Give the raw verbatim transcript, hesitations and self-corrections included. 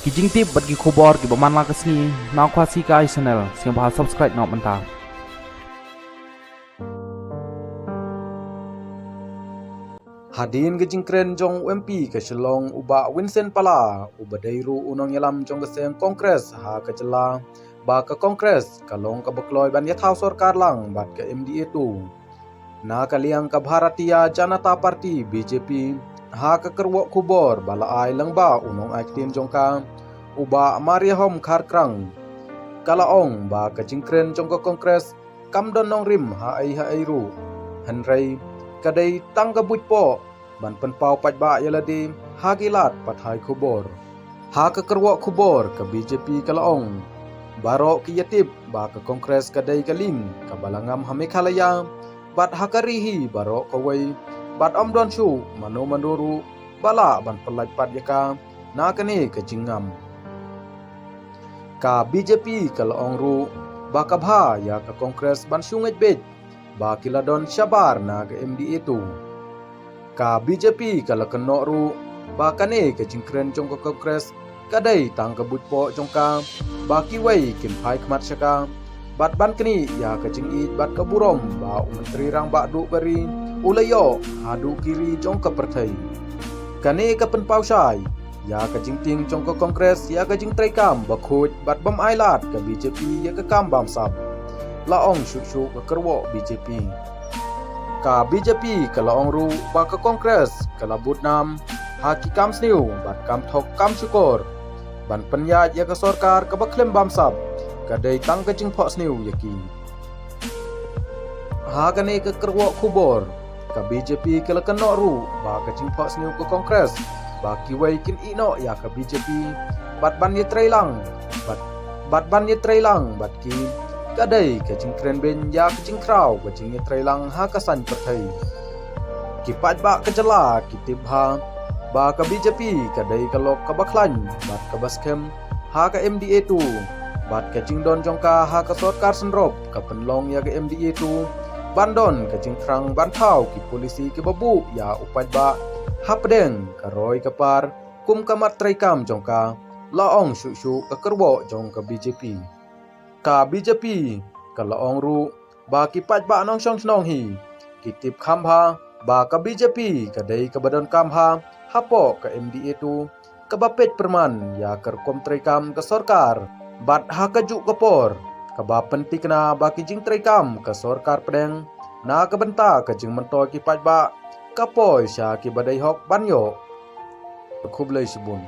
Ki jingtip bad ki khubor kiba man la ka sngi na Khasi Kai Channel, sngewbha subscribe noh mynta. Hadien ka jingkren jong u M P ka Shillong u Bah Vincent Pala, uba dei ruh u nongïalam jong ka seng Congress ha ka jylla, ba ka Congress ka long kaba kloi ban ïathaw sorkar lang bad ka M D A two. Na ka liang ka Bharatiya Janata Party, B J P, ha ka kyrwoh khubor ba la ai lyngba u nongai ktien jong ka, u Bah Mariahom Kharkrang, ka la ong ba ka jingkren jong ka Congress kam don nongrim ha ei ha ei ruh, hynrei ka dei tang ka buit poh ban pynpaw paidbah ïa lade ha ki lad pathai khubor. Ha ka kyrwoh khubor ka B J P ka la ong, baroh ki ïatip ba ka Congress ka dei ka lieng kaba la ngam ha Meghalaya bad ha ka ri hi baroh kawei, bad ym don shuh mano mano ruh ba lah ban pyllait pat ïa ka na kane ka jingngam. Ka B J P ka la ong ruh ba ka bha ïa ka Congress ban shu ngeit beit ba ki la don shabar na ka M D A two. Ka B J P ka la kynnoh ruh ba kane ka jingkren jong ka Congress ka dei tang ka buit poh jong ka, ba kiwei kin phai khmat sha ka, bad ban knieh ïa ka jingïeit bad ka burom ba u Myntri Rangbah Duh ka ri u la ïoh haduh ki ri jong ka pyrthei. Kane ka pynpaw shai ïa ka jingtieng jong ka Congress ïa ka jingtreikam bakhuid bad bym ailad ka B J P ïa ka kam bamsap, la ong shuh shuh ka kyrwoh B J P. Ka B J P ka la ong ruh ba ka Congress ka la bud nam ha ki kam sniew bad kam thok kam shukor ban pynïaid ïa ka sorkar kaba khlem bamsap, ka dei tang ka jingphohsniew ïa ki. Ha kane ka kyrwoh khubor ka B J P ka la kynnoh ruh ba ka jingphohsniew ka Congress ba kiwei kin ïeh noh ïa ka B J P bad ban ïatreilang bad, bad ban ïatreilang bad ki, ka dei ka jingkren beiñ ïa ka jingkhraw ka jingïatreilang ha ka saiñ pyrthei. Ki paidbah ka jylla ki tip bha ba ka B J P ka dei ka lok kaba khlaiñ bad kaba skhem ha ka M D A two, bad ka jingdon jong ka ha ka sorkar synrop ka pynlong ïa ka M D A two ban don ka jingthrang ban thaw ki polisi kiba buh ïa u paidbah hapdeng ka roi ka par kum ka mat treikam jong ka, la ong shuh shuh ka kyrwoh jong ka B J P. Ka B J P ka la ong ruh ba ki paidbah nongshong shnong hi ki tip kham bha ba ka B J P ka dei kaba donkam ha hapoh ka M D A two, kaba peit pyrman ïa ka rukom treikam ka sorkar, bad ha kajuh ka por kaba pyntikna ba ki jingtreikam ka sorkar pdeng na ka bynta ka jingmyntoi ki paidbah ka poi sha kiba dei hok ban ïoh. Khublei shibun.